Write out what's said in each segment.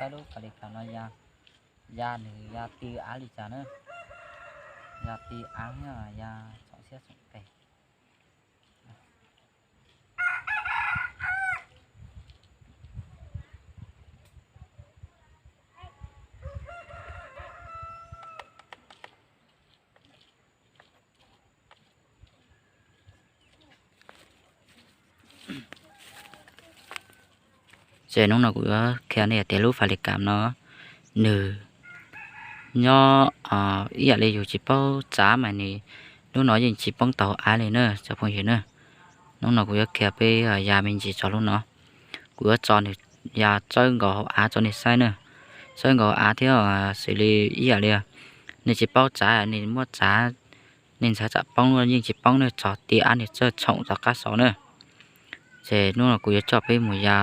saib lub fas li kam no ya, ya nws ya ti av li cas na, ya ti av thiab ya txhoom siab txhoom qis. Ces hnub no kuv yuav qhia nej tias lub fas li kam no nws nyob ib yam li yus tsis paub tsav mas nws lub no yeej tsis poob tau hauv av li na cov phooj ywg na. Hnub no kuv yuav qhia peb ya me ntsis txog lub no. Kuv yuav tso nws ya txawb nkaus hauv av rau nej saib na. Txawb nkaus hauv av thiab xws li ib yam li nej tsis paub tsav, nej muab tsav, nej ntxhais tsam poob yeej tsis poob na, txog ti av nws txawj tshoom rov qab xaus na. Ces hnub no kuv yuav coj peb mus ya,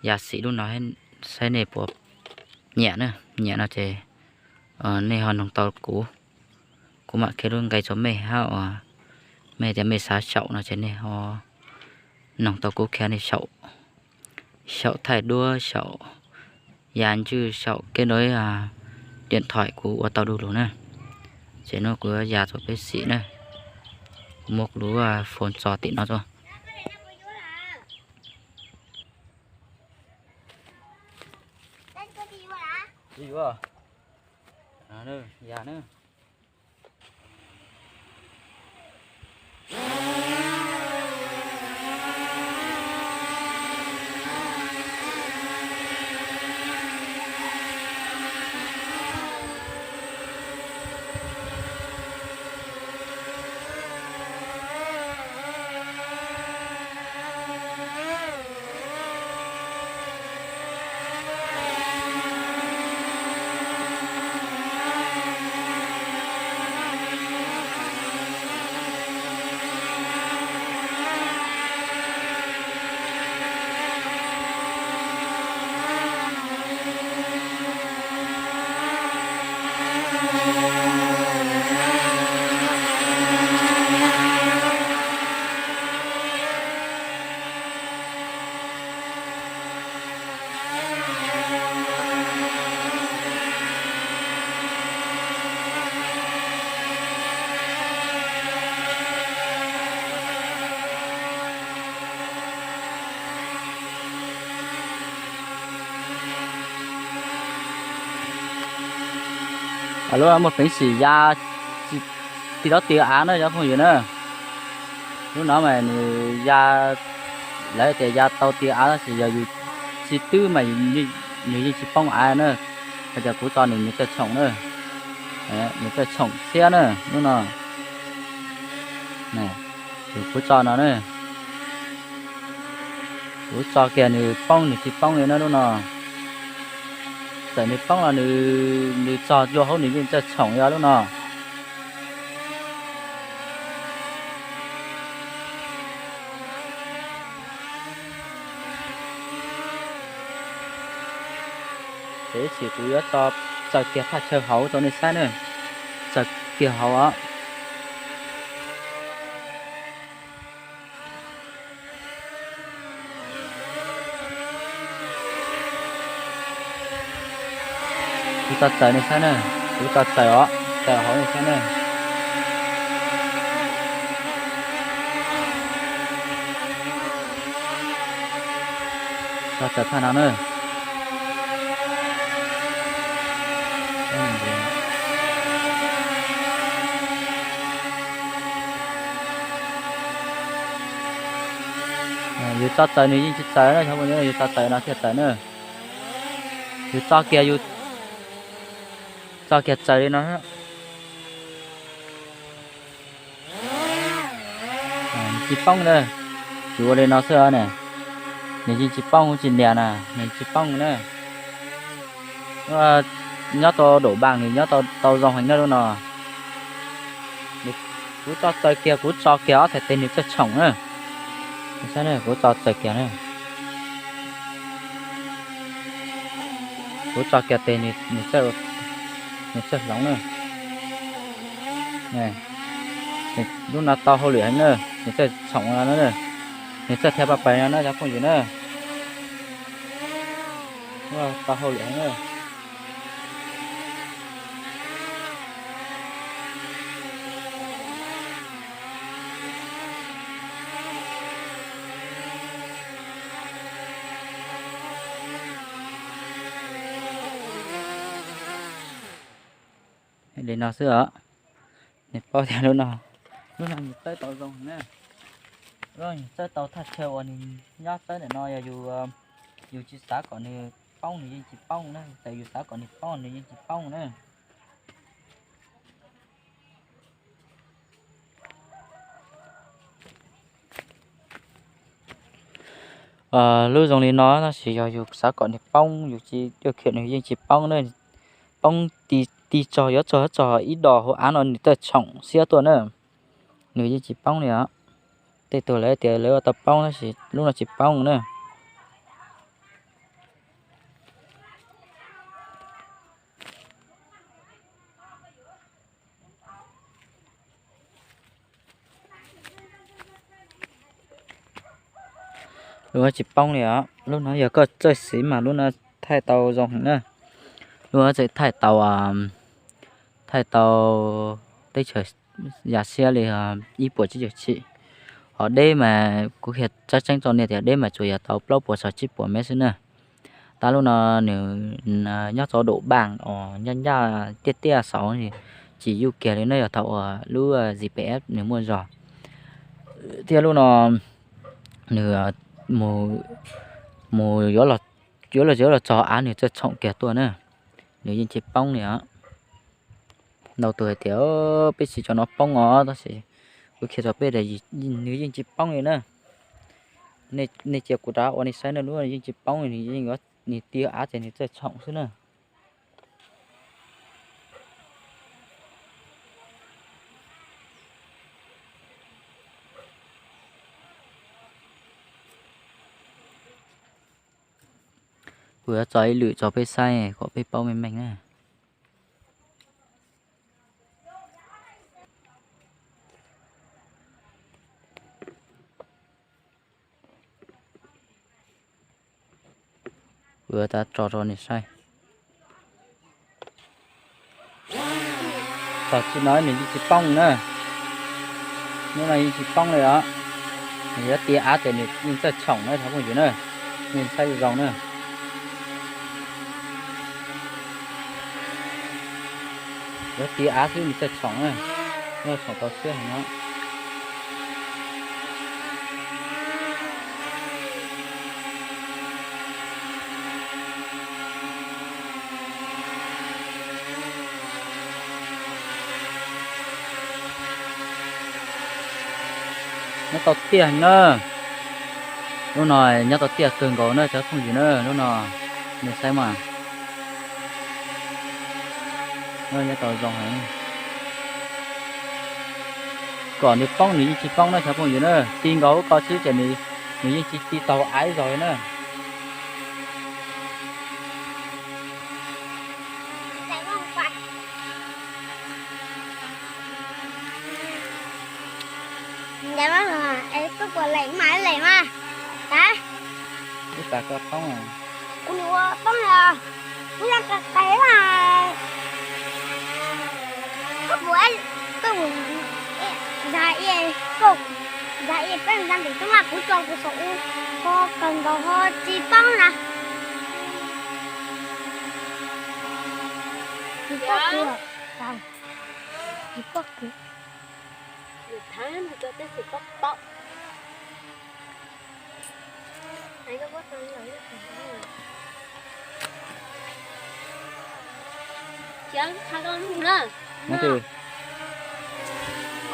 ya xim lub no saib nej puas nyiam na. Nyiam no ces nej ho noog tau kuv, kuv mam qhia lub nqe rau mej hab uas mej tias mej xav xyaum no ces nej ho noog tau kuv qhia nej xyaum, xyaum thaij duab, xyaum ya ntswj, xyaum kev nrau ib diam thaim kuv ua tau du lug na. Ces hnub no kuv yuav ya rau peb xim na. Kuv muab kuv lub phone tso tim no rau. Ya na. Lub muaj peev xwm ya ti rov ti av na cov phooj ywg na. Lub no mas nws ya, lawv tias ya tau ti av tab sis yog yus tsis twb mas nws yeej tsis poob av na. Hais tias kuv tso nws, nws txawj tshoom na, nws txawj tshoom siab na lub no. Kuv tso no na, kuv tso kiag nws poob nws tsis poob li na lub no. Txawm nws poob los nws txog ncua hauv nws yeej txawj tshoom li lub no. Ces ib chim kuv yuav tso txaws kiag thaj chaw hauv rau nej saib na. Txaws kiag hauv os. Kuv tso txaws nej saib na. Kuv tso txaws os, txaws hauv nej saib na. Tso txaws thaj no na. Yus tso txaws nws yeej tsis txaws na, yus tso txaws no thiaj txaws na. Yus tso kiag, yus tso kiag txaws li no. Nws tsis poob na. Yus ua li no xwb ne, nws yeej tsis poob, tsis nias na, nws tsis poob na. Nyob tau daum npas nws nyob tau zoo heev na lub no. Kuv tso txaws kiag, kuv tso kiag ob txhais tes nws txawj tshoom na. Kuv tso txaws kiag na. Kuv tso kiag tes nws txawj hloov na. Lub no tau hauj lwm heev na, nws txawj tshoom no na, nws txawj thiab paj pais no na cov phooj ywg na. Tau hauj lwm heev na. Li no xwb os. Nws paub tias lub no, lub no nws txawb tau zoo na. Lub no nws txawb tau thaj chaw uas nws nyob txawb ntawm no yog yus, yus tsis xav kom nws poob nws yeej tsis poob na, txawm yus xav kom nws poob nws yeej tsis poob na. Lub zoo li no tab sis yog yus xav kom nws poob yus tsis tuaj khiav nws yeej tsis poob na. Poob ti, ti txog yuav txog txog ib dos hauv av no nws txawj tshoom xiab tuaj na. Nws yeej tsis poob li os. Tej tug lawv tias lawv ua tau poob tab sis lub no tsis poob na. Lub no tsis poob li os. Lub no yog koj txawj siv mas lub no thaij tau zoo heev na. Lub no txawm thaij tau, thaij tau teb chaws yam siab li ib puas tsib caug tshim. Ho deb mas kuv qhia tseeb tseeb rau nej tias deb mas tsuas yog tau plaub puas txog tsib puas mev xwb na. Tab lub no nws nyob rau dum npaaj uas ncaj ncaj tiaj tiaj saud, tsis yuj kiag li na, yog thaum uas lub G P S nws muaj zog. Thiab lub no nws mus, mus yuav los, yuav los yuav los txog av nws txawj tshoom kiag tuaj na. Nws yeej tsis poob li os. Ntau tus hais tias peb siv cov no poob os, tab sis kuv qhia rau peb tias nws yeej tsis poob li na. Nej cia kuv rov ua nej saib na, lub yeej tsis poob li, nws yeej, nws ti av ces nws txawj tshoom xwb na. Kuv yuav tso ib lwm tso peb saib kom peb paub meej meej na. Kuv yuav tso rau nej saib. Txog txij no nws yeej tsis poob na. Hnub no yeej tsis poob li os. Nws yuav ti av ces nws yeej txawj tshoom na cov phooj ywg na. Nej saib zoo na. Yuav ti av xwb nws txawj tshoom na. Nws tshoom tau siab heev no. Nyob tau tiaj heev na. Lub no nyob tau tiaj kawg nkaus na cov phooj ywg na, lub no nej saib mas. Nyob tau zoo heev. Kom nws poob nws yeej tsis poob na cov phooj ywg na, ti nkaus ko xwb ces nws yeej tsis ti tau av ib zaug li na. Ib tas koj poob. Kuv ua poob os, kuv yeej qe qe mas. Koj puas, koj puas, zag, koj zag peb zag ntim tub mas kuv tso kuv saum u, ho kawg nkaus ho tsis poob na. Tsis poob kuv, tsis poob kuv.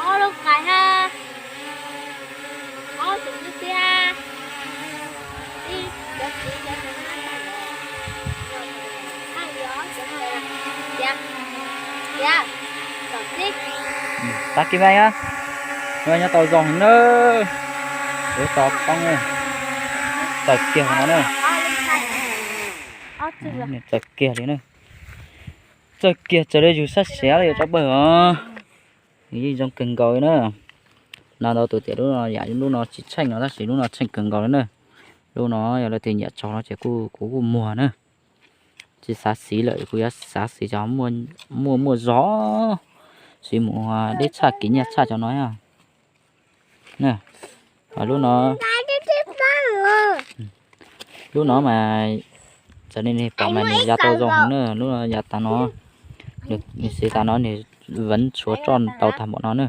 Ob lub qais ha, ob tus twb tiag, ib cov txiv cov Tag kis mas, nyob tau zoo heev na. Kuv tso poob, txawj kiag no na. Txawj kiag li na. Txawj kiag txawm li yus sab siav li cov pawg os. Nws yeej zoo kawg nkaus li na. No ntau tus tias lub no yam lub no tsis tsheej no tab sis lub no tsheej kawg nkaus li na. Lub no yog lawv tias nyiam tso no ces kuv kuj muag na. tsis xav siv lawm, kuv yuav xav siv cov muaj muaj zog, siv mus deb tshaj, kiv nyiaj tshaj cov no. Lub no, lub no mas txawm li pom mas nws ya tau zoo na, lub no ya tas no, nws siv tas no nws wv tshuav roj tau tag npaum no na.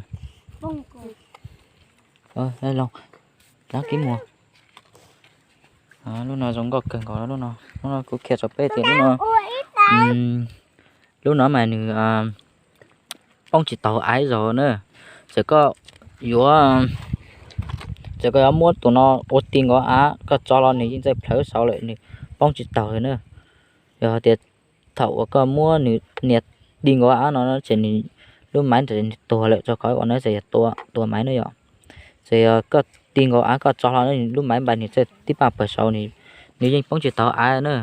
Lub no zoo nkauj kawg nkaus, lub no kuv qhia rau peb tias lub no, lub no mas nws poob tsis tau av zog na. Txawm koj yuav, txawm koj yuav muab tus no ua ti nkaus av koj tso los nws yeej txawj plhawv saud lawm, nws poob tsis taus na. Yog hais tias thaum uas koj muab nws nias ti nkaus av no ces nws lub maiv ntawd nws tuag lawm, rau qhov uas no txawm yog tua, tua maiv na yom. Txawm yog koj ti nkaus av koj tso hlo lub maiv npaj nws txawj tib paj pawg saud, nws yeej poob tsis tau av na.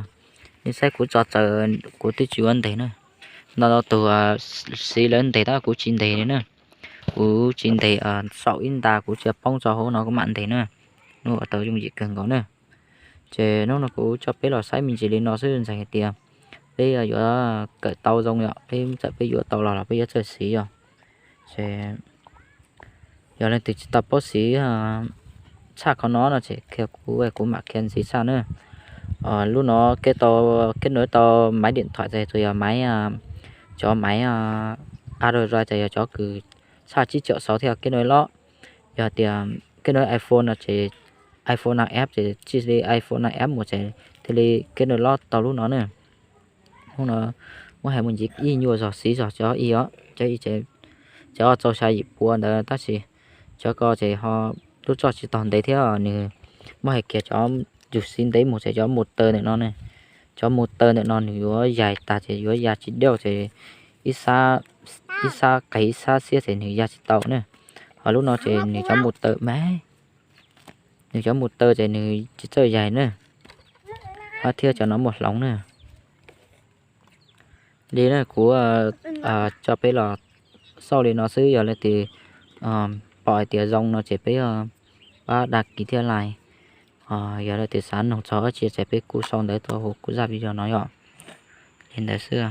Nej saib kuv tso txawm kuv twb tsis ua ntes na. Ntau tus siv lawv ntes tab kuv tsis ntes li na. Kuv tsis ntes, saum ib nta kuv tsis poob tso hauv no kuv mam ntes na. Hnub ua tau yooj yim kawg nkaus na. Ces hnub no kuv coj peb los saib me ntsis li no xwb, ntseeg hais tias peb yuav kawm tau zoo yom, peb txawm peb yuav tau los los peb yuav txawj siv yom. Ces yog leej twg tsis tau paub siv tshaj qhov no no ces qhia kuv, kuv mam qhia ntxiv tshaj na. Lub no keb tau, kết nối tau maiv điện thoại ces tsuas yog maiv, cov maiv Android ces yog cov kws tshaj tsib triệu sáu thiaj kết nối loj. Yog tias kết nối iPhone no ces iPhone năm S ces tsis li iPhone năm S mus ces thiaj li kết nối loj tau lub no na. Hnub no muab hais mus ntxiv ib nyuag zog xis zog cov i os, cov i ces cov txaus xya yim pua ntawd tab sis cov ko ces ho lub txoj tsis tau ntev thiab nws muab hais kiag cov yus xis ntev mus ces cov mus taw ntawm no ne. Cov mus taw ntawm no nws yuav yaig tag ces yuav ya tsis dauj ces ib sab qis ib sab xiab ces nws ya tsis tau na. Ho lub no ces nws cov mus taw mas, nws cov mus taw ces nws tsis txawj yaig na. Hab thiab cov no muaj hloov na. Li na kuv tso peb los xauj li no xwb, yog leej twg pom hais tias zoo no ces peb pab đăng ký thiab like. Yog leej twg xav noog txog dab tsi ces peb kuj sau ntawv tuaj hauv kuv zaj video no yom. Li ntawd xwb.